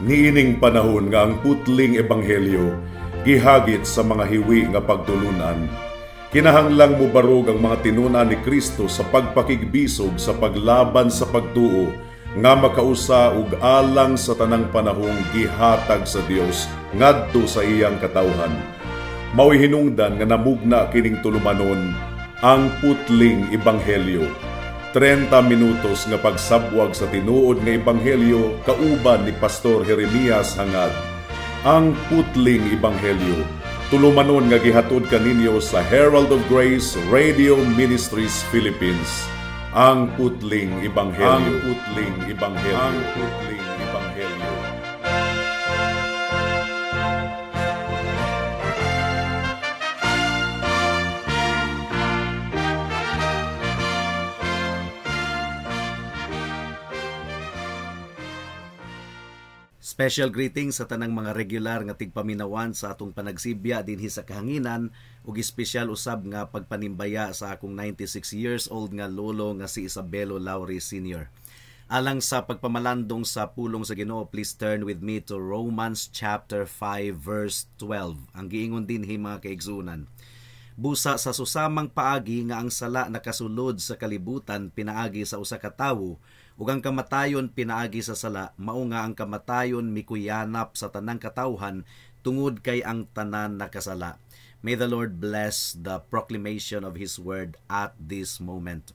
Niining panahon nga ang putling ebanghelyo gihagit sa mga hiwi nga pagtulunan, kinahanglang mobarog ang mga tinun-an ni Kristo sa pagpakigbisog sa paglaban sa pagtuo nga makausa ug alang sa tanang panahong gihatag sa Dios ngadto sa iyang katawhan. Mao'y hinungdan nga namugna kining tulumanon, Ang Putling Ebanghelyo. 30 minutos nga pagsabwag sa tinuod nga ebanghelyo kauban ni Pastor Jeremias Hangad. Ang Putling Ebanghelyo, tulumanon nga gihatod kaninyo sa Herald of Grace Radio Ministries Philippines. Ang Putling Ebanghelyo. Ang Putling Ebanghelyo. Ang Putling Ebanghelyo. Special greetings sa tanang mga regular nga tigpaminawan sa atong panagsibya dinhi sa kahanginan ug espesyal usab nga pagpanimbaya sa akong 96 years old nga lolo nga si Isabelo Lauri Sr. Alang sa pagpamalandong sa pulong sa Ginoo, please turn with me to Romans chapter 5 verse 12. Ang giingon dinhi, mga kaigsunan: "Busa sa susamang paagi nga ang sala nakasulod sa kalibutan pinaagi sa usa ka tawo, ug ang kamatayon pinaagi sa sala, mao nga ang kamatayon mikuyanap sa tanang katawhan tungod kay ang tanan nakasala." May the Lord bless the proclamation of His word at this moment.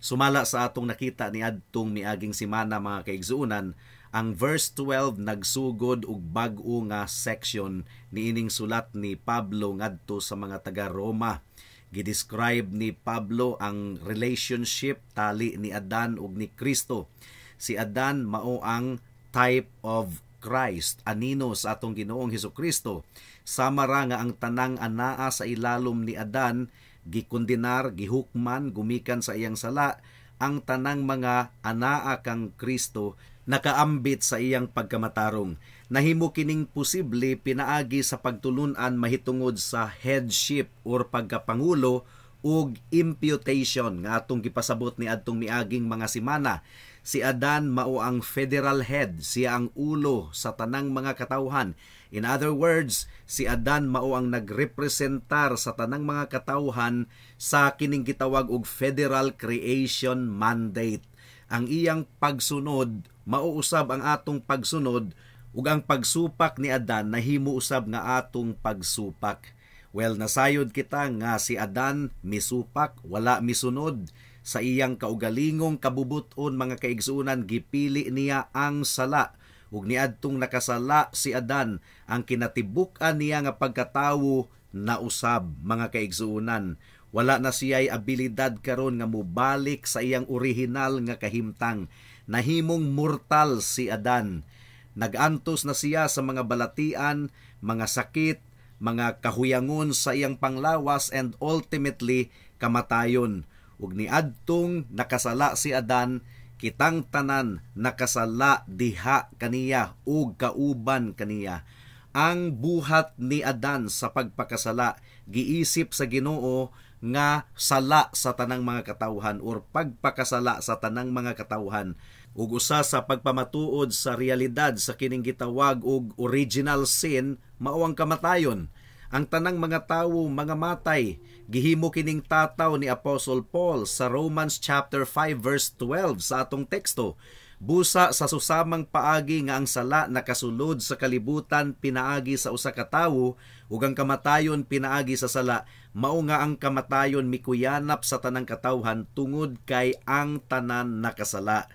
Sumala sa atong nakita ni adtong miaging simana, mga kaigsuonan, ang verse 12 nagsugod og bag-o nga section niining sulat ni Pablo ngadto sa mga taga-Roma. Gidescribe ni Pablo ang relationship tali ni Adan ug ni Kristo. Si Adan mao ang type of Christ, anino sa atong Ginoong Hesus Kristo. Sama ra nga ang tanang anaa sa ilalom ni Adan gikondenar, gihukman gumikan sa iyang sala, ang tanang mga anaa kang Kristo nakaambit sa iyang pagkamatarong. Nahimo kining posible pinaagi sa pagtulunan mahitungod sa headship or pagkapangulo ug imputation nga atong gipasabot ni adtong miaging mga semana. Si Adan mao ang federal head, siya ang ulo sa tanang mga katawhan. In other words, si Adan mao ang nagrepresentar sa tanang mga katawhan sa kining gitawag og federal creation mandate. Ang iyang pagsunod mao usab ang atong pagsunod, ug ang pagsupak ni Adan nahimo usab nga atong pagsupak. Well, nasayod kita nga si Adan misupak, wala misunod sa iyang kaugalingong kabubuton, mga kaigsuonan, gipili niya ang sala. Ug niadtong nakasala si Adan, ang kinatibuk-an niya nga pagkatawo nausab, mga kaigsuonan. Wala na siya'y abilidad karon nga mobalik sa iyang orihinal nga kahimtang. Nahimong mortal si Adan. Nagantos na siya sa mga balatian, mga sakit, mga kahuyangon sa iyang panglawas and ultimately kamatayon. Ug niadtong nakasala si Adan, kitang tanan nakasala diha kaniya ug kauban kaniya. Ang buhat ni Adan sa pagpakasala giisip sa Ginoo nga sala sa tanang mga katawhan or pagpakasala sa tanang mga katawhan. Ug usa sa pagpamatuod sa realidad sa kining gitawag og original sin mao ang kamatayon. Ang tanang mga tawo mga matay. Gihimo kining tataw ni Apostle Paul sa Romans chapter 5 verse 12 sa atong teksto. "Busa sa susamang paagi nga ang sala nakasulod sa kalibutan pinaagi sa usa ka tawo, ug ang kamatayon pinaagi sa sala, mao nga ang kamatayon mikuyanap sa tanang katawhan tungod kay ang tanan nakasala."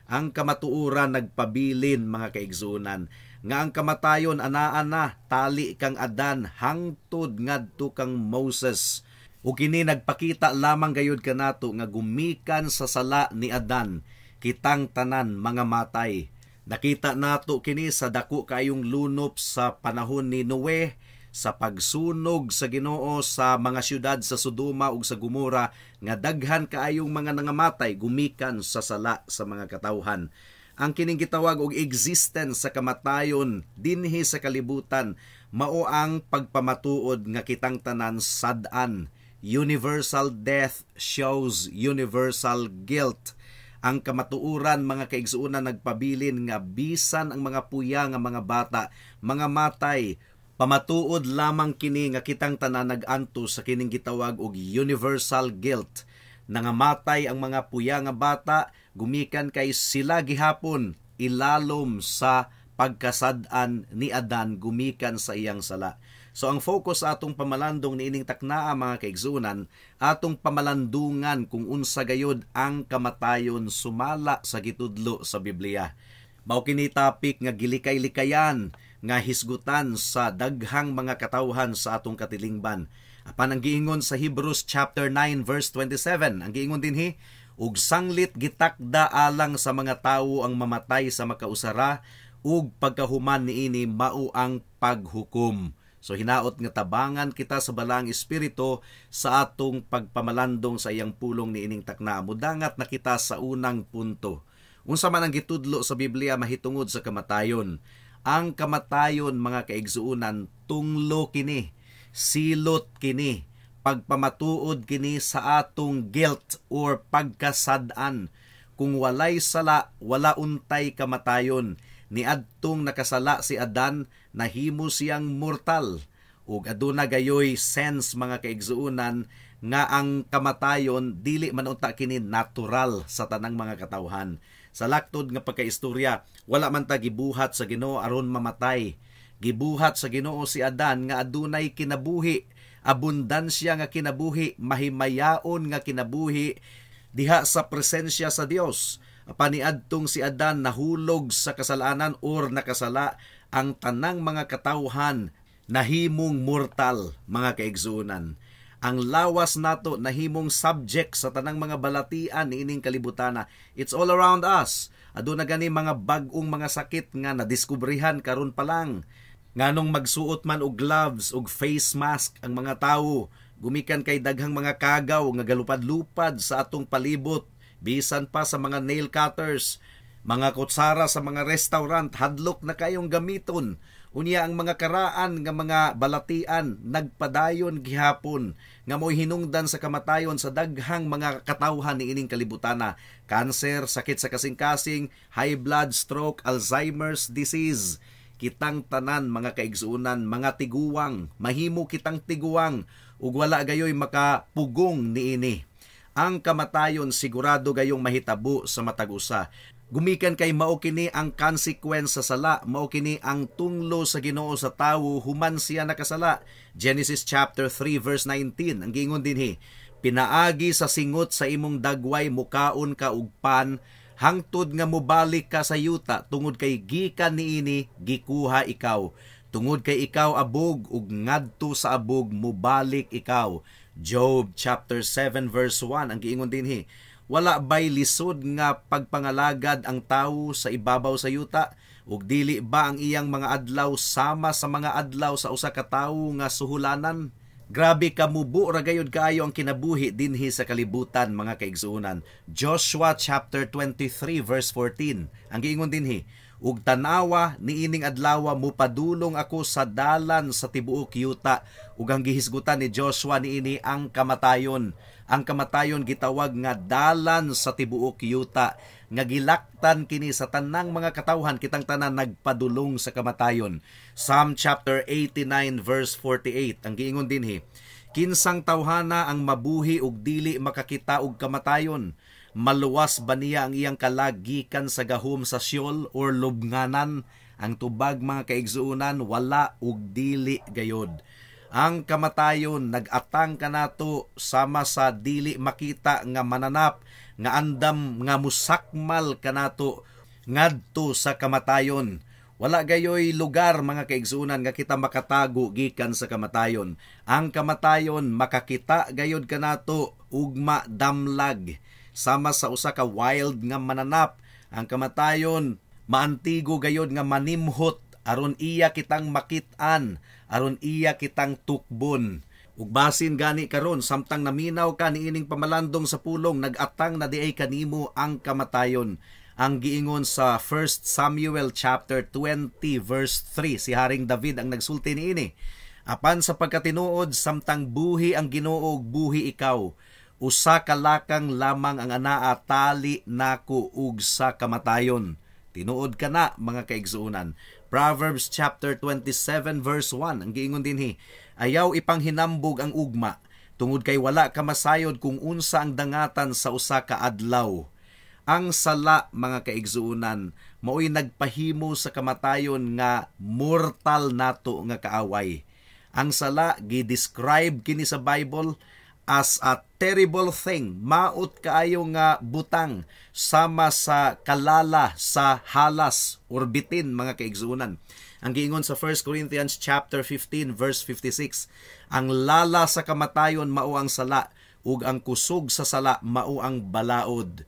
Ang kamatuoran nagpabilin, mga kaigsuonan, nga ang kamatayon anaa na tali kang Adan hangtod ngadto kang Moses. Ug kini nagpakita lamang gayud kanato nga gumikan sa sala ni Adan kitang tanan mga matay. Nakita nato kini sa dako kayong lunop sa panahon ni Noe, sa pagsunog sa Ginoo sa mga syudad sa Sodoma ug sa Gomora, nga daghan kaayong mga nangamatay gumikan sa sala sa mga katawhan. Ang kining gitawag og existence sa kamatayon dinhi sa kalibutan mao ang pagpamatuod nga kitang tanan sad-an. Universal death shows universal guilt. Ang kamatuoran, mga kaigsuonan, nagpabilin nga bisan ang mga puya nga mga bata, mga matay, pamatuod lamang kini nga kitang tanan nag-antos sa kining gitawag og universal guilt. Nangamatay ang mga puya nga bata gumikan kay sila gihapon ilalom sa pagkasad-an ni Adan gumikan sa iyang sala. So ang focus sa atong pamalandong niining taknaa, mga kaigsuonan, atong pamalandungan kung unsa gayod ang kamatayon sumala sa gitudlo sa Biblia. Mao kini topic nga gilikay-likayan nga hisgutan sa daghang mga katawhan sa atong katilingban. Apan ang giingon sa Hebrews chapter 9 verse 27, ang giingon dinhi, "Ug sanglit gitakda alang sa mga tawo ang mamatay sa makausara ug pagkahuman niini mao ang paghukom." So hinaot nga tabangan kita sa Balaang Espiritu sa atong pagpamalandong sa iyang pulong niining takna. Mudangat na kita sa unang punto. Unsa man ang gitudlo sa Biblia mahitungod sa kamatayon? Ang kamatayon, mga kaigsuonan, tunglo kini, silot kini, pagpamatuod kini sa atong guilt or pagkasad-an. Kung walay sala, wala untay kamatayon. Niadtong nakasala si Adan, nahimo siyang mortal. Ug aduna gayoy sense, mga kaigsuonan, nga ang kamatayon dili man unta kini natural sa tanang mga katawhan. Sa laktod nga pagkaistorya, wala man ta gibuhat sa Ginoo aron mamatay. Gibuhat sa Ginoo si Adan nga adunay kinabuhi, abundansya nga kinabuhi, mahimayaon nga kinabuhi diha sa presensya sa Dios. Paniadtong si Adan nahulog sa kasalanan or nakasala, ang tanang mga katawhan nahimong mortal, mga kaigsuonan. Ang lawas nato nahimong subject sa tanang mga balatian niining kalibutana. It's all around us. Aduna gani mga bag-ong mga sakit nga nadiskubrehan karon pa lang. Nganong magsuot man og gloves og face mask ang mga tawo, gumikan kay daghang mga kagaw nga galupad-lupad sa atong palibot, bisan pa sa mga nail cutters, mga kutsara sa mga restaurant, hadlok na kayong gamiton. Unya ang mga karaan nga mga balatian nagpadayon gihapon nga mo'y hinungdan sa kamatayon sa daghang mga katawhan niining kalibutana. Cancer, sakit sa kasing-kasing, high blood, stroke, Alzheimer's disease. Kitang tanan, mga kaigsuonan, mga tiguwang, mahimo kitang tiguwang ug wala gayoy makapugong niini. Ang kamatayon sigurado gayong mahitabo sa matag usa. Gumikan kay mao kini ang consequence sa sala, mao kini ang tunglo sa Ginoo sa tawo human siya nakasala. Genesis chapter 3 verse 19, ang giingon dinhi, "Pinaagi sa singot sa imong dagway mukaon ka og pan hangtod nga mobalik ka sa yuta, tungod kay gikan niini gikuha ikaw. Tungod kay ikaw abog ug ngadto sa abog mobalik ikaw." Job chapter 7 verse 1, ang giingon dinhi, "Wala bay lisod nga pagpangalagad ang tawo sa ibabaw sa yuta? Ug dili ba ang iyang mga adlaw sama sa mga adlaw sa usa ka tawo nga suhulanan?" Grabe ka mubo ra gayud kaayo ang kinabuhi dinhi sa kalibutan, mga kaigsuonan. Joshua chapter 23 verse 14. Ang giingon dinhi, "Ug tanawa, niining adlawa mupadulong ako sa dalan sa tibuok yuta." Ug ang gihisgutan ni Joshua niini ang kamatayon. Ang kamatayon gitawag nga dalan sa tibuok yuta nga gilaktan kini sa tanang mga katawhan. Kitang tanan nagpadulong sa kamatayon. Psalm chapter 89 verse 48, ang giingon dinhi, "Kinsang tawhana ang mabuhi ug dili makakita og kamatayon? Maluwas ba niya ang iyang kalag gikan sa gahom sa Sheol or lubnganan?" Ang tubag, mga kaigsuonan, wala ug dili gayod. Ang kamatayon nag-atang kanato sama sa dili makita nga mananap nga andam nga musakmal kanato ngadto sa kamatayon. Wala gayoy lugar, mga kaigsuonan, nga kita makatago gikan sa kamatayon. Ang kamatayon makakita gayod kanato ugma damlag sama sa usa ka wild nga mananap. Ang kamatayon maantigo gayod nga manimhot aron iya kitang makit-an, aron iya kitang tukbon. Ug basin gani karon samtang naminaw ka niining pamalandong sa pulong, nag-atang na diay kanimo ang kamatayon. Ang giingon sa 1 Samuel chapter 20 verse 3, si Haring David ang nagsulti niini, "Apan sa pagkatinuod, samtang buhi ang Ginoo ug buhi ikaw, Usa ka lakang lamang ang anaa tali nako ug sa kamatayon. Tinuod ka na, mga kaigsuonan. Proverbs chapter 27 verse 1, ang giingon dinhi, ayaw ipanghinambog ang ugma tungod kay wala ka masayod kung unsa ang dangatan sa usa ka adlaw. Ang sala, mga kaigsuonan, mao'y nagpahimo sa kamatayon nga mortal nato nga kaaway. Ang sala, gi-describe kini sa Bible as a terrible thing, maot kaayo nga butang, sama sa kalala sa halas or bitin, mga kaigsuonan. Ang giingon sa 1 Corinthians chapter 15 verse 56, ang lala sa kamatayon mao ang sala ug ang kusog sa sala mao ang balaod.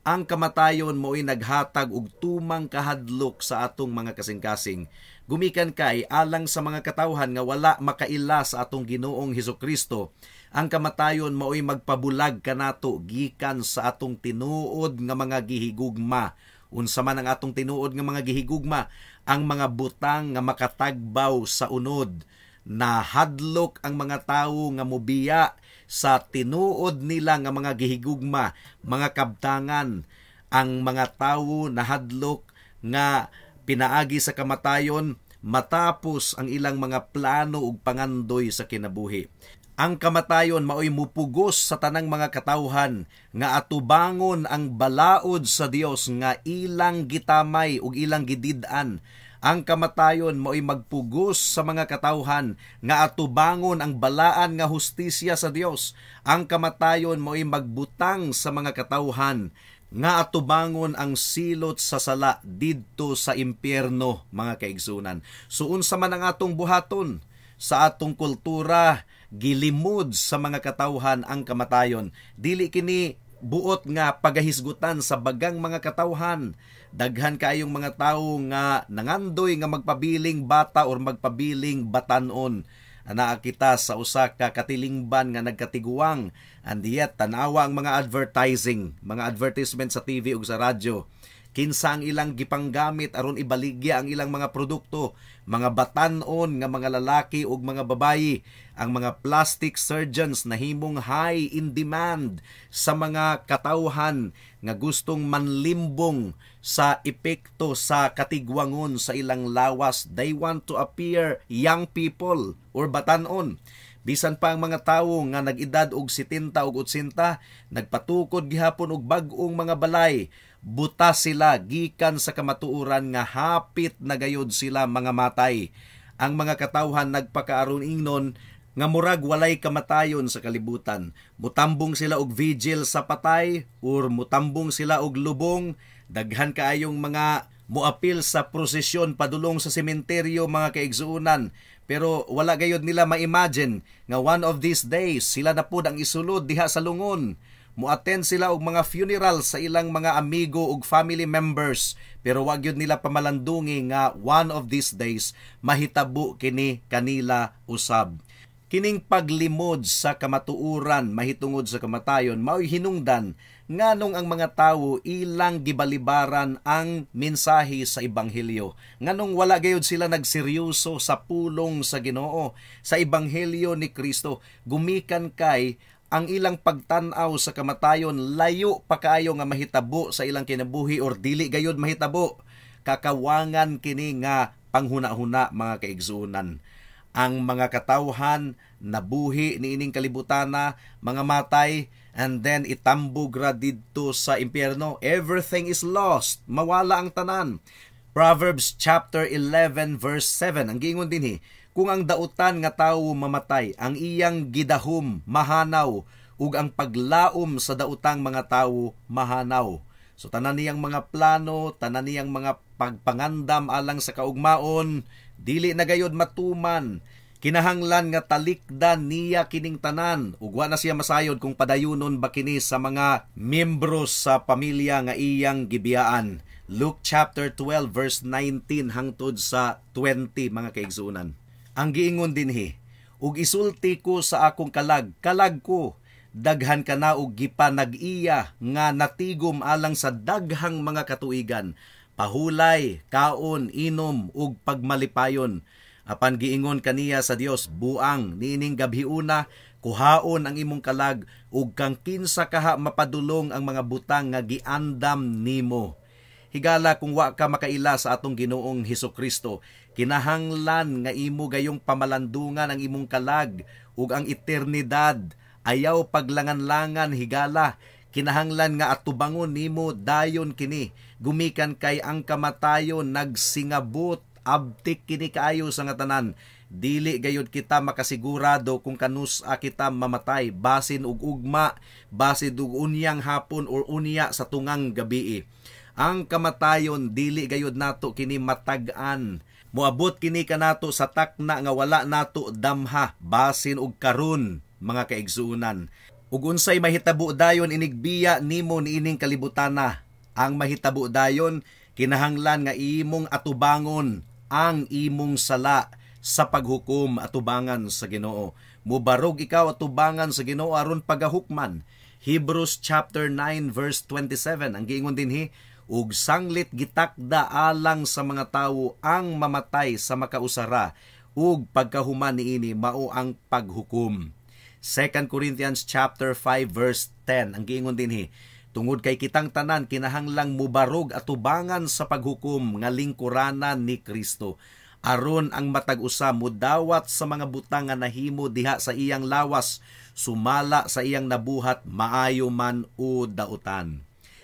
Ang kamatayon mo'y naghatag og tumang kahadlok sa atong mga kasing-kasing. Gumikan kay alang sa mga katawhan nga wala makaila sa atong Ginoong Hesukristo, ang kamatayon mao'y magpabulag kanato gikan sa atong tinuod nga mga gihigugma. Unsa man ang atong tinuod nga mga gihigugma? Ang mga butang nga makatagbaw sa unod. Nahadlok ang mga tawo nga mobiya sa tinuod nila nga mga gihigugma, mga kabtangan. Ang mga tawo nahadlok nga pinaagi sa kamatayon matapos ang ilang mga plano ug pangandoy sa kinabuhi. Ang kamatayon maoy mupugos sa tanang mga katawhan nga atubangon ang balaod sa Dios nga ilang gitamay ug ilang gidid-an. Ang kamatayon maoy magpugos sa mga katawhan nga atubangon ang balaan nga hustisya sa Dios. Ang kamatayon maoy magbutang sa mga katawhan nga atubangon ang silot sa sala didto sa impyerno, mga kaigsunan. So unsa man ang atong buhaton sa atong kultura, gilimod sa mga katawhan ang kamatayon. Dili kini buot nga pagahisgutan sa bagang mga katawhan. Daghan kaayong mga tawo nga nangandoy nga magpabiling bata or magpabiling batanon. Anaa kita sa usa ka katilingban nga nagkatiguang, and yet tanawa ang mga advertising, mga advertisement sa TV ug sa radyo. Kinsa ang ilang gipanggamit aron ibaligya ang ilang mga produkto? Mga batanon nga mga lalaki ug mga babayi. Ang mga plastic surgeons nahimong high in demand sa mga katawhan nga gustong manlimbong sa epekto sa katigwangon sa ilang lawas. They want to appear young people or batanon. Bisan pa ang mga tawo nga nag-edad og 70 og 80, nagpatukod gihapon og bag-ong mga balay. Buta sila gikan sa kamatuoran nga hapit na gayod sila mga matay. Ang mga katawhan nagpakaaron ingnon nga murag walay kamatayon sa kalibutan. Mutambong sila og vigil sa patay or mutambong sila og lubong. Daghan kaayong mga moapil sa prosesyon padulong sa sementeryo, mga kaigsuonan. Pero wala gayod nila ma-imagine nga one of these days sila na pud ang isulod diha sa lungon. Mo-attend sila og mga funeral sa ilang mga amigo ug family members, pero wa gyud nila pamalandungi nga one of these days mahitabo kini kanila usab. Kining paglimod sa kamatuoran mahitungod sa kamatayon mao'y hinungdan nganong ang mga tawo ilang gibalibaran ang mensahe sa ebanghelyo. Nganong wala gayud sila nagseryoso sa pulong sa Ginoo, sa ebanghelyo ni Kristo. Gumikan kay ang ilang pagtan-aw sa kamatayon layo pa kaayo nga mahitabo sa ilang kinabuhi or dili gayud mahitabo. Kakawangan kini nga panghuna-huna, mga kaigsuonan. Ang mga katawhan nabuhi niining kalibutana, mga matay, and then itambog ra didto sa impyerno. Everything is lost. Mawala ang tanan. Proverbs chapter 11 verse 7, ang giingon dinhi, kung ang dautan nga tawo mamatay, ang iyang gidahom mahanaw, ug ang paglaom sa dautang mga tawo mahanaw. So tanan niyang mga plano, tanan niyang mga pagpangandam alang sa kaugmaon, dili na gayod matuman. Kinahanglan nga talikdan niya kining tanan ug wa na siya masayod kung padayunon ba kini sa mga miyembro sa pamilya nga iyang gibiyaan. Luke chapter 12 verse 19 hangtod sa 20, mga kaigsuonan. Ang giingon dinhi, ug isulti ko sa akong kalag, kalag ko, daghan ka na og gipanag-iya nga natigom alang sa daghang mga katuigan, pahulay, kaon, inom ug pagmalipayon. Apan giingon kaniya sa Dios, buang, niining gabhiuna Kuhaon ang imong kalag ug kang kinsa kaha mapadulong ang mga butang nga giandam nimo. Higala, kung wa ka makaila sa atong Ginoong Hesus Kristo, kinahanglan nga imo gayong pamalandungan ang imong kalag ug ang eternidad. Ayaw paglangan-langan, higala. Kinahanglan nga atubangon nimo dayon kini. Gumikan kay ang kamatayon nagsingabot, abtik kini kaayo sa nga tanan. Dili gayud kita makasigurado kung kanus-a kita mamatay, basin og ugma, basin og unyang hapon or unya sa tungang gabii. Ang kamatayon dili gayud nato kini matag-an. Moabot kini kanato sa takna nga wala nato damha, basin og karon, mga kaigsuonan. Ug unsay mahitabo dayon inigbiya nimo niining kalibutana? Ang mahitabo dayon, kinahanglan nga imong atubangon ang imong sala sa paghukom atubangan sa Ginoo. Mubarog ikaw atubangan sa Ginoo aron pagahukman. Hebrews chapter 9 verse 27 ang giingon dinhi, ug sanglit gitakda alang sa mga tawo ang mamatay sa makausara, ug pagkahuman niini mao ang paghukom. 2 Corinthians chapter 5 verse 10 ang giingon dinhi, tungod kay kitang tanan kinahanglang mubarog atubangan sa paghukom nga lingkuranan ni Kristo, aron ang matag usa mudawat sa mga butang nga nahimo diha sa iyang lawas, sumala sa iyang nabuhat, maayo man o dautan.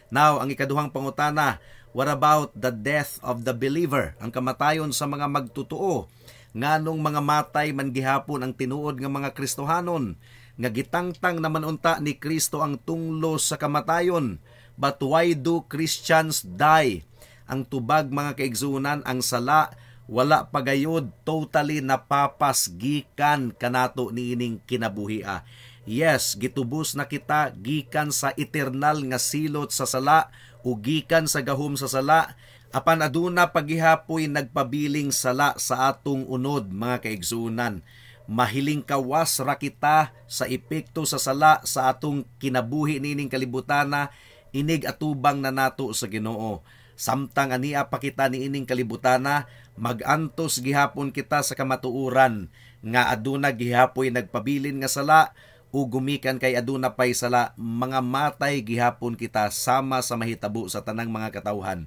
Now, ang ikaduhang pangutana, what about the death of the believer? Ang kamatayon sa mga magtotoo. Nganong mga matay man gihapon ang tinuod nga mga Kristohanon, nga gitangtang naman unta ni Kristo ang tunglo sa kamatayon? But why do Christians die? Ang tubag, mga kaigsuonan, ang sala wala pagayod totally napapas gikan kanato niining kinabuhia. Yes, gitubos na kita gikan sa eternal nga silot sa sala o gikan sa gahom sa sala, apan aduna pagihapoy nagpabiling sala sa atong unod, mga kaigsuonan. Mahiling kawas ra kita sa epekto sa sala sa atong kinabuhi niining kalibutana inig atubang na nato sa Ginoo. Samtang ania pa kita niining kalibutana, magantos gihapon kita sa kamatuoran nga aduna gihapoy nagpabilin nga sala, o gumikan kay aduna pay sala, mga matay gihapon kita sama sa mahitabo sa tanang mga katawhan.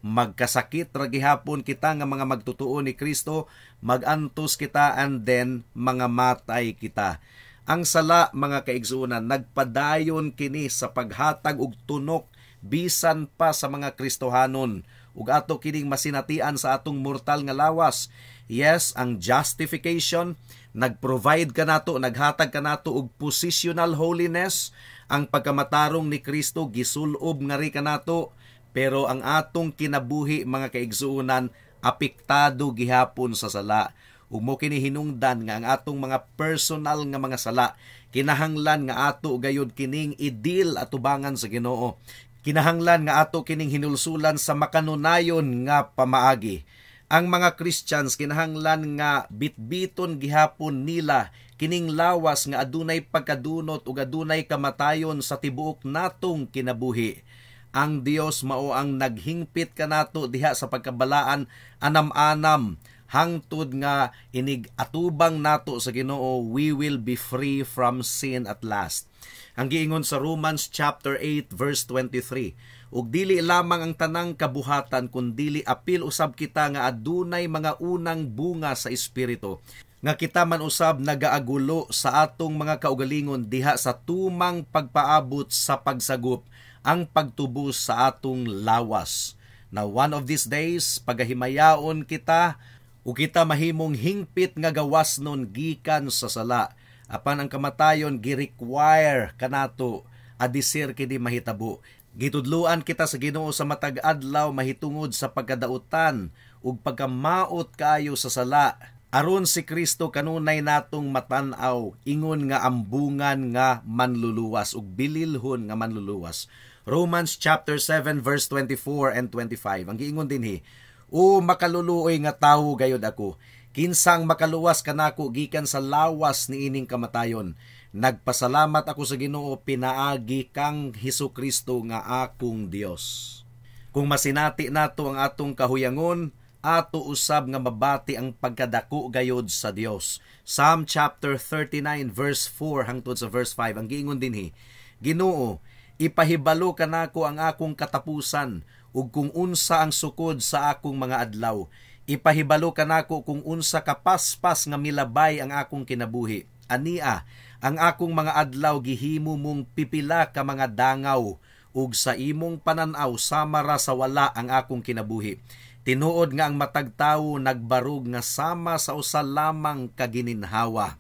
Magkasakit ra gihapon kita nga mga magtotoo ni Kristo, magantos kita and then mga matay kita. Ang sala, mga kaigsuonan, nagpadayon kini sa paghatag og tunok bisan pa sa mga Kristohanon, ug ato kining masinatian sa atong mortal nga lawas. Yes, ang justification nagprovide kanato, naghatag kanato og positional holiness. Ang pagkamatarong ni Kristo gisulob nga ri kanato, pero ang atong kinabuhi, mga kaigsuonan, apektado gihapon sa sala. Ug mo kini hinungdan nga ang atong mga personal nga mga sala kinahanglan nga ato gayud kining i-deal atubangan sa Ginoo. Kinahanglan nga ato kining hinulsulan sa makanunayon nga pamaagi. Ang mga Christians kinahanglan nga bitbiton gihapon nila kining lawas nga adunay pagkadunot ug adunay kamatayon sa tibuok natong kinabuhi. Ang Dios mao ang naghingpit kanato diha sa pagkabalaan anam-anam hangtod nga inig atubang nato sa Ginoo, we will be free from sin at last. Ang giingon sa Romans chapter 8 verse 23, ug dili lamang ang tanang kabuhatan kun dili apil usab kita nga adunay mga unang bunga sa Espiritu, nga kita man usab nagaagulo sa atong mga kaugalingon diha sa tumang pagpaabot sa pagsagop ang pagtubos sa atong lawas. Now, one of these days, pagahimayaon kita ug kita mahimong hingpit nga gawas nun gikan sa sala. Apan ang kamatayon gi-require kanato adisir kini mahitabo. Gitudluan kita sa Ginoo sa matag adlaw mahitungod sa pagkadautan ug pagkamaot kaayo sa sala, aron si Kristo kanunay natong matan-aw ingon nga ambungan nga manluluwas ug bililhon nga manluluwas. Romans chapter 7 verse 24 and 25 ang giingon dinhi, O makaluluoy nga tawo gayod ako, kinsang makaluwas kanako gikan sa lawas niining kamatayon. Nagpasalamat ako sa Ginoo pinaagi kang Hesus Kristo nga akong Dios. Kung masinati nato ang atong kahuyangon, ato usab nga mabati ang pagkadako gayod sa Dios. Psalm chapter 39 verse 4 hangtod sa verse 5 ang giingon dinhi, Ginoo, ipahibalo kanako ang akong katapusan ug kung unsa ang sukod sa akong mga adlaw. Ipahibalo kanako kung unsa ka paspas nga milabay ang akong kinabuhi. Ania, ang akong mga adlaw gihimo mong pipila ka mga dangaw ug sa imong panan-aw sama ra sa wala ang akong kinabuhi. Tinuod nga ang matag tawo nagbarug nga sama sa usa lamang ka gininhawa.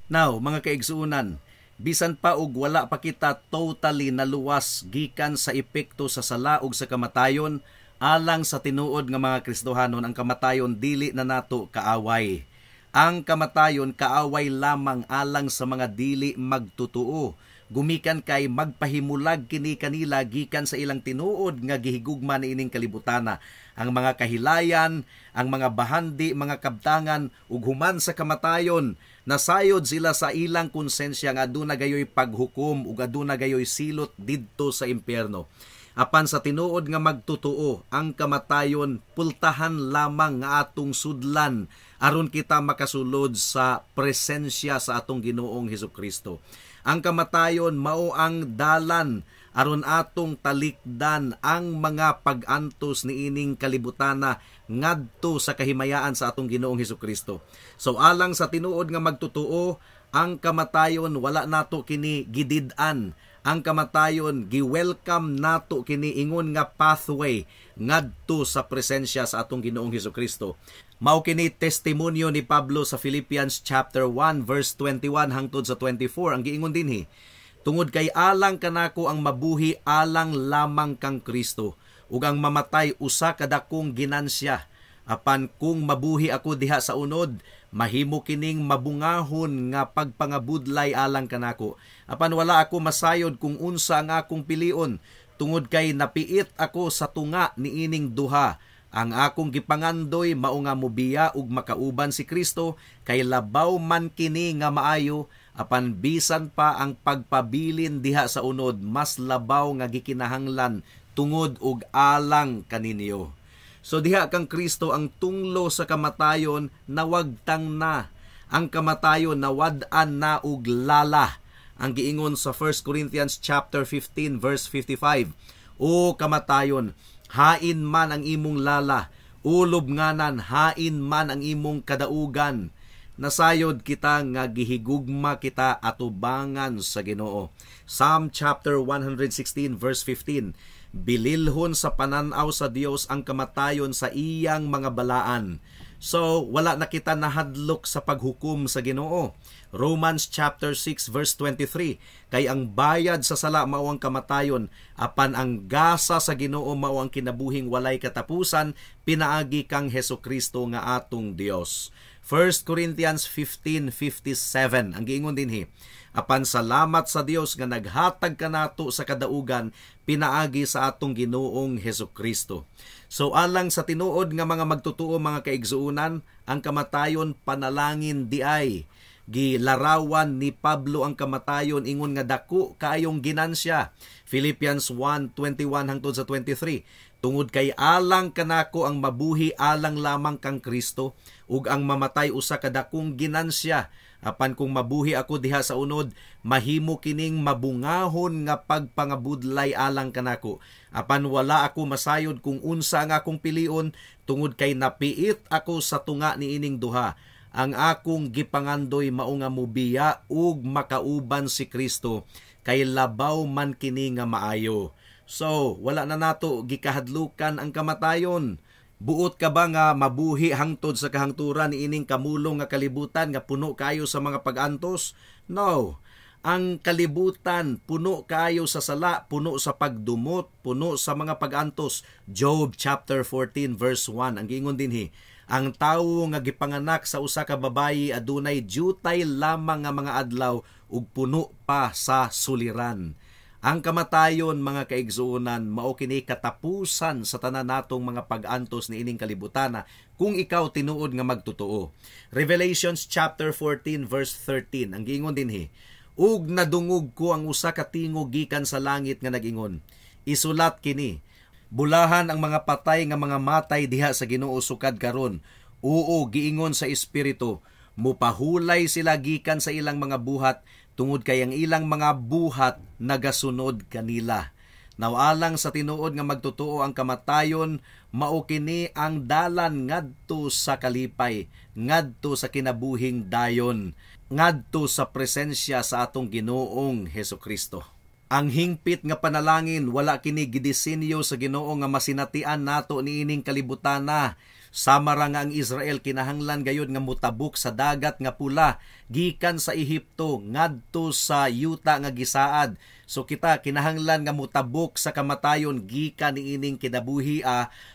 Now, mga kaigsuonan, bisan pa og wala pa kita totally naluwas gikan sa epekto sa sala ug sa kamatayon, alang sa tinuod nga mga Kristohanon, ang kamatayon dili na nato kaaway. Ang kamatayon kaaway lamang alang sa mga dili magtutuo. Gumikan kay magpahimulag kini kanila gikan sa ilang tinuod nga gihigugma niining kalibutana. Ang mga kahilayan, ang mga bahandi, mga kabtangan ug human sa kamatayon, nasayod sila sa ilang konsensya nga aduna gayoy paghukom ug aduna gayoy silot didto sa impyerno. Apan sa tinuod nga magtutuo, ang kamatayon pultahan lamang nga atong sudlan aron kita makasulod sa presensya sa atong Ginoong Hesukristo. Ang kamatayon mao ang dalan aron atong talikdan ang mga pag-antos niining kalibutana ngadto sa kahimayaan sa atong Ginoong Hesukristo. So alang sa tinuod nga magtutuo, ang kamatayon wala nato kini gidid-an. Ang kamatayon gi-welcome nato kini ingon nga pathway ngadto sa presensya sa atong Ginoong Hesukristo. Mao kini testimonyo ni Pablo sa Philippians chapter 1 verse 21 hangtod sa 24 ang giingon dinhi. Tungod kay alang kanako ang mabuhi alang lamang kang Kristo ug ang mamatay usa ka dakong ginansya. Apan kung mabuhi ako diha sa unod, mahimo kining mabungahon nga pagpangabudlay alang kanako. Apan wala ako masayod kung unsa ang akong pilion, tungod kay napiit ako sa tunga niining duha. Ang akong gipangandoy mao nga mobiya ug makauban si Kristo, kay labaw man kini nga maayo, apan bisan pa ang pagpabilin diha sa unod, mas labaw nga gikinahanglan tungod ug alang kaninyo. So diha kang Kristo ang tunglo sa kamatayon nawagtang na. Ang kamatayon nawad-an na og lala. Ang giingon sa 1 Corinthians chapter 15 verse 55. O kamatayon, hain man ang imong lala, o lubnganan, hain man ang imong kadaugan. Nasayod kita nga gihigugma kita atubangan sa Ginoo. Psalm chapter 116 verse 15. Bililhon sa pananaw sa Dios ang kamatayon sa iyang mga balaan. So, wala na kita nahadlok sa paghukom sa Ginoo. Romans chapter 6 verse 23, kay ang bayad sa sala mao ang kamatayon, apan ang gasa sa Ginoo mao ang kinabuhing walay katapusan pinaagi kang Hesukristo nga atong Dios. 1 Corinthians 15:57 ang giingon dinhi, apan salamat sa Dios nga naghatag kanato sa kadaugan pinaagi sa atong Ginoong Hesukristo. So alang sa tinuod nga mga magtutuo, mga kaigsuonan, ang kamatayon panalangin diay. Gilarawan ni Pablo ang kamatayon ingon nga dako kaayong ginansya. Philippians 1:21 hangtod sa 23. Tungod kay alang kanako ang mabuhi alang lamang kang Kristo ug ang mamatay usa ka dakong ginansya. Apan kung mabuhi ako diha sa unod, mahimo kining mabungahon nga pagpangabudlay alang kanako. Apan wala ako masayod kung unsa ang akong pilion, tungod kay napiit ako sa tunga niining duha. Ang akong gipangandoy mao nga mobiya ug makauban si Kristo, kay labaw man kini nga maayo. So, wala na nato gikahadlukan ang kamatayon. Buot ka ba nga mabuhi hangtod sa kahangturan niining kamulong nga kalibutan nga puno kayo sa mga pag-antos? No. Ang kalibutan puno kayo sa sala, puno sa pagdumot, puno sa mga pag-antos. Job chapter 14 verse 1 ang giingon dinhi, ang tawo nga gipanganak sa usa ka babayi adunay jutay lamang nga mga adlaw ug puno pa sa suliran. Ang kamatayon, mga kaigsuonan, mao kini katapusan sa tanan natong mga pag-antos niining kalibutana kung ikaw tinuod nga magtotoo. Revelations chapter 14 verse 13 ang giingon dinhi, ug nadungog ko ang usa ka tingog gikan sa langit nga nagingon, isulat kini, Bulahan ang mga patay nga mga matay diha sa Ginoo sukad karon. Oo, giingon sa Espiritu, mupahulay sila gikan sa ilang mga buhat tungod kay ang ilang mga buhat nagasunod kanila. Nawalang sa tinuod nga magtotoo, ang kamatayon mao kini ang dalan ngadto sa kalipay, ngadto sa kinabuhing dayon, ngadto sa presensya sa atong Ginoong Hesukristo. Ang hingpit nga panalangin, wala kini gidisenyo sa Ginoo nga masinatian nato niining kalibutana. Sama ra nga ang Israel kinahanglan gayud nga mutabok sa Dagat nga Pula gikan sa Ehipto ngadto sa yuta nga gisaad. So kita kinahanglan nga mutabok sa kamatayon gikan niining kinabuhi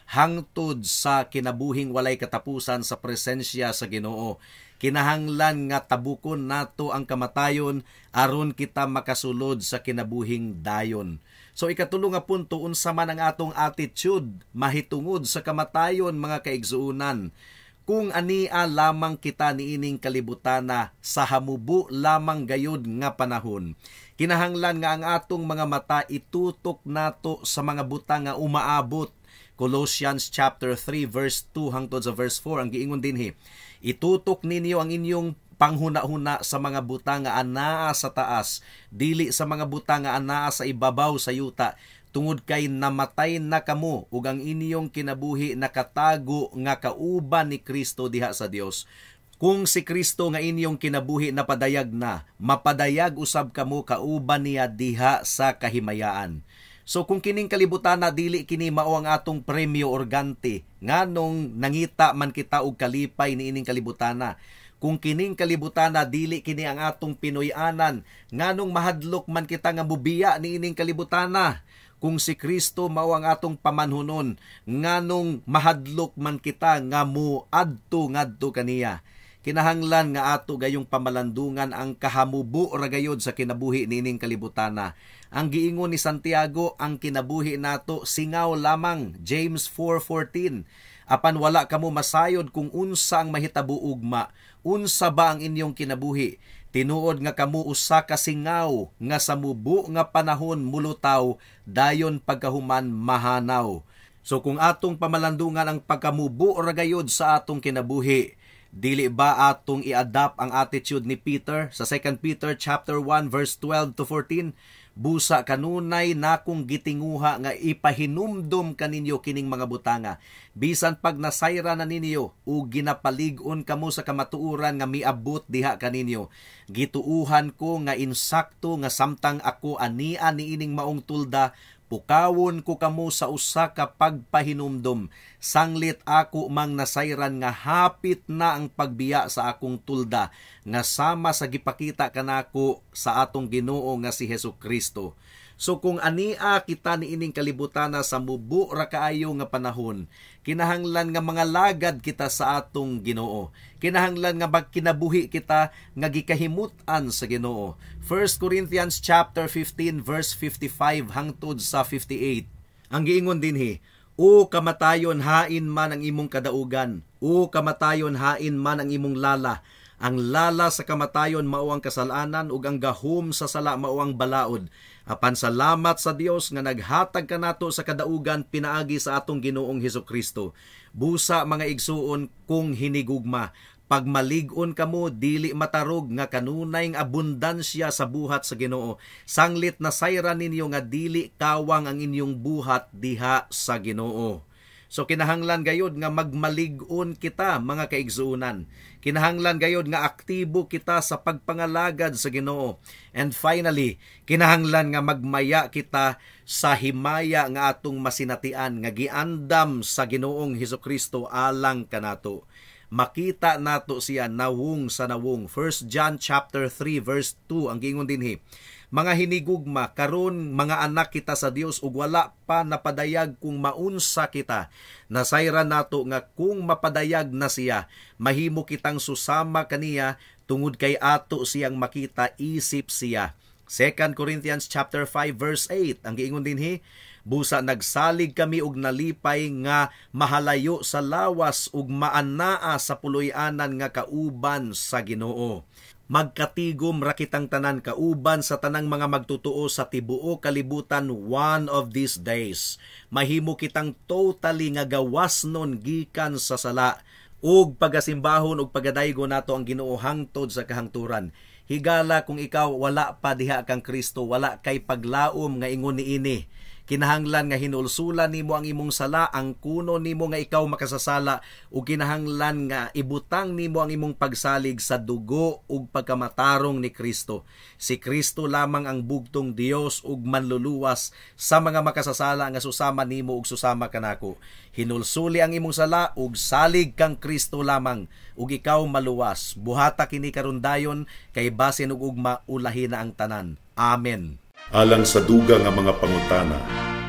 hangtod sa kinabuhing walay katapusan sa presensya sa Ginoo. Kinahanglan nga tabukon nato ang kamatayon aron kita makasulod sa kinabuhing dayon. So ikatulo nga punto, unsa man ang atong attitude mahitungod sa kamatayon, mga kaigsuonan? Kung ania lamang kita niining kalibutana sa hamubo lamang gayud nga panahon, kinahanglan nga ang atong mga mata itutok nato sa mga butang nga umaabot. Colossians chapter 3 verse 2 hangtod sa verse 4, ang giingon dinhi, "Itutok ninyo ang inyong panghuna-huna sa mga butang nga anaa sa taas, dili sa mga butang nga anaa sa ibabaw sa yuta, tungod kay namatay na kamo ug ang inyong kinabuhi nakatago nga kauban ni Kristo diha sa Dios. Kung si Kristo nga inyong kinabuhi napadayag na, mapadayag usab kamo kauban niya diha sa kahimayaan." So kung kining kalibutan na dili kini mao ang atong premyo organte, nganong nangita man kita og kalipay niining kalibutana? Kung kining kalibutana dili kini ang atong Pinoy-anan, nganong mahadlok man kita nga mubiya niining kalibutana? Kung si Kristo mao ang atong pamanhunon, nganong mahadlok man kita nga muadto ngadto kaniya? Kinahanglan nga ato gayong pamalandungan ang kahamubo ra gayod sa kinabuhi niining kalibutana. Ang giingon ni Santiago, ang kinabuhi nato singaw lamang, James 4:14. "Apan wala kamo masayod kung unsa ang mahitabo ugma. Unsa ba ang inyong kinabuhi? Tinuod nga kamo usa ka singaw nga sa mubo nga panahon mulutaw, dayon pagkahuman mahanaw." So kung atong pamalandungan ang pagkamubo ra gayod sa atong kinabuhi, dili ba atong i-adapt ang attitude ni Peter sa 2 Peter chapter 1 verse 12 to 14? "Busa kanunay nakong gitinguha nga ipahinumdom kaninyo kining mga butanga, bisan pag nasayra na ninyo o ginapalig-on kamo sa kamatuoran nga miabot diha kaninyo. Gituuhan ko nga insakto nga samtang ako ania niining maong tulda, pukawon ko kamo sa usa ka pagpahinumdom, sanglit ako mang nasayran nga hapit na ang pagbiya sa akong tulda, nga sama sa gipakita kanako sa atong Ginoo nga si Hesus Kristo." So kung ania kita niining kalibutana sa mubo ra kaayo nga panahon, kinahanglan nga mga lagad kita sa atong Ginoo. Kinahanglan nga magkinabuhi kita nga gikahimut-an sa Ginoo. 1 Corinthians chapter 15 verse 55 hangtod sa 58. Ang giingon dinhi, "O kamatayon, hain man ang imong kadaugan? O kamatayon, hain man ang imong lala? Ang lala sa kamatayon mao ang kasalanan ug ang gahom sa sala mao ang balaod. Apan salamat sa Dios nga naghatag kanato sa kadaugan pinaagi sa atong Ginoong Hesukristo. Busa mga igsuon kung hinigugma, pagmalig-on kamo, dili matarog nga kanunay ang abundansya sa buhat sa Ginoo. Sanglit nasayran ninyo nga dili kawang ang inyong buhat diha sa Ginoo." So kinahanglan gayod nga magmalig-on kita, mga kaigsuonan. Kinahanglan gayod nga aktibo kita sa pagpangalagad sa Ginoo. And finally, kinahanglan nga magmaya kita sa himaya nga atong masinatian nga giandam sa Ginoong Hesukristo alang kanato. Makita nato siya nawong sa nawong. 1 John chapter 3 verse 2 ang giingon dinhi. "Mga hinigugma, karon mga anak kita sa Dios ug wala pa napadayag kung maunsa kita. Nasayran nato nga kung mapadayag na siya, mahimo kitang susama kaniya tungod kay ato siyang makita isip siya." 2 Corinthians chapter 5 verse 8 ang giingon dinhi, Busa nagsalig kami og nalipay nga mahalayo sa lawas ug maanaa sa puloy-anan nga kauban sa Ginoo. Magkatigom ra kitang tanan kauban sa tanang mga magtotoo sa tibuok kalibutan one of these days. Mahimo kitang totally nga gawas nun gikan sa sala ug pagasimbahon ug pagadaygo nato ang Ginoo hangtod sa kahangturan. Higala kung ikaw wala pa diha kang Kristo, wala kay paglaom nga ingon niini. Kinahanglan nga hinulsulan nimo ang imong sala, ang kuno nimo nga ikaw makasasala, ug kinahanglan nga ibutang nimo ang imong pagsalig sa dugo ug pagkamatarong ni Kristo. Si Kristo lamang ang bugtong Dios ug manluluwas sa mga makasasala nga susama nimo ug susama kanako. Hinulsuli ang imong sala ug salig kang Kristo lamang ug ikaw maluwas. Buhata kini karon dayon kay basin ug ugma ulahi na ang tanan. Amen. Alang sa dugang nga mga pangutana,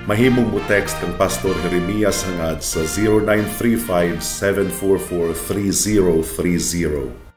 mahimong mo text kang Pastor Jeremias Hangad sa 0935 744 3030.